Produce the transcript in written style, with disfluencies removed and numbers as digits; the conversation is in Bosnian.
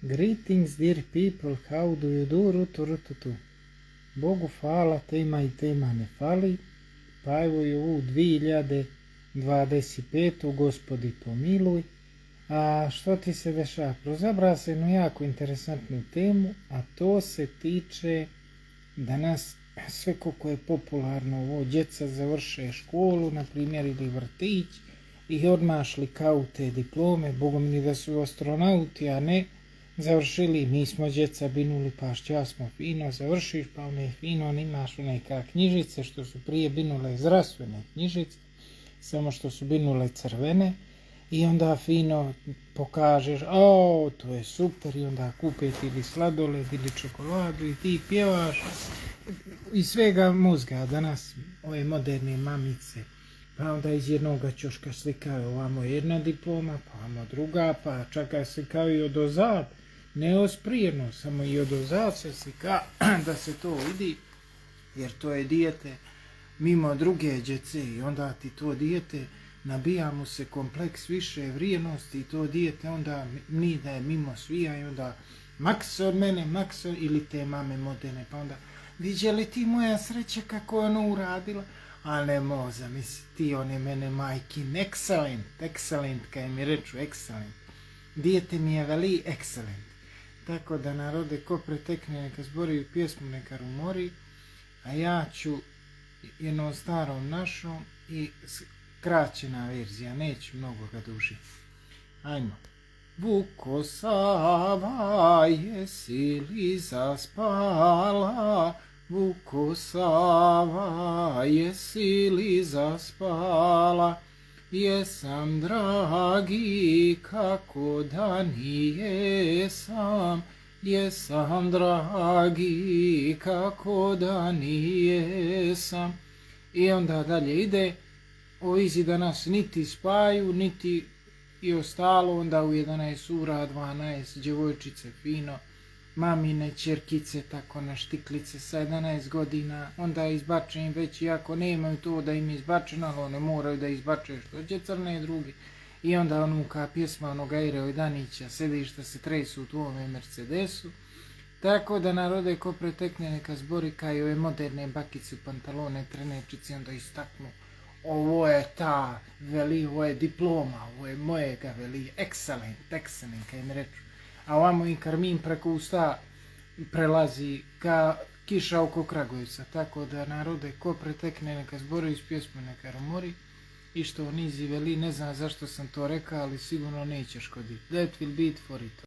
Greetings dear people, how do you do, rutu. Bogu hvala, tema i tema ne fali, pa evo i ovu 2025. Gospodi pomiluj. A što ti se dešava? Prozabrao se jednu jako interesantnu temu, a to se tiče danas sve koliko je popularno ovo, djeca završe školu, na primjer, ili vrtić, i odmah šlikaju te diplome, bogom da su astronauti, a ne završili, mi smo djeca binuli, pa šća smo fino, završiš, pa one fino, nimaš neka knjižice, što su prije binule zdravstvene knjižice, samo što su binule crvene, i onda fino pokažeš, to je super, i onda kupe ti ili sladoled ili čokoladu i ti pjevaš i svega mozga. Danas ove moderne mamice, pa onda iz jednoga ćoška slikaju ovamo jedna diploma, pa ovamo druga, pa čak slikaju i odozad, ne osprijeno, samo i odozad se slika da se to vidi, jer to je dijete mimo druge djece i onda ti to dijete nabija mu se kompleks više vrijednosti i to dijete onda ni da je mimo svija i onda maks od mene, maks ili te mame moderne, pa onda viđeli ti moja sreća kako je ono uradila, a ne mo zamisli ti one mene majkin, excellent, kaj mi reču excellent, dijete mi je veli excellent, tako da narode ko pretekne neka zbori pjesmu neka rumori, a ja ću jednom starom našom i kraćena verzija, neću mnogo ga dužiti. Ajmo. Vuko Sava, jesi li zaspala? Vuko Sava, jesi li zaspala? Jesam, dragi, kako da nijesam. Jesam, dragi, kako da nijesam. I onda dalje ide, ovizi da nas niti spaju, niti i ostalo, onda u 11 ura, 12, djevojčice fino, mamine čerkice tako na štiklice sa 11 godina, onda izbače im već, iako nemaju to da im izbačeno, ali one moraju da izbače što će crne drugi. I onda onuka pjesma onoga Ire Ojdanića, sediš da se tresu u tvome Mercedesu. Tako da narode ko pretekne neka zbori kaj ove moderne bakice u pantalone, trenerčice, onda istaknu. Ovo je ta, veli, ovo je diploma, ovo je mojega, veli, excellent, kaj mi reču. A ovamo i karmin preko usta prelazi ka kiša oko Kragujevca. Tako da narode ko pretekne neka zbori iz pjesmu neka rumori. I što nizi veli, ne znam zašto sam to rekao, ali sigurno neće škoditi. That will be it for it.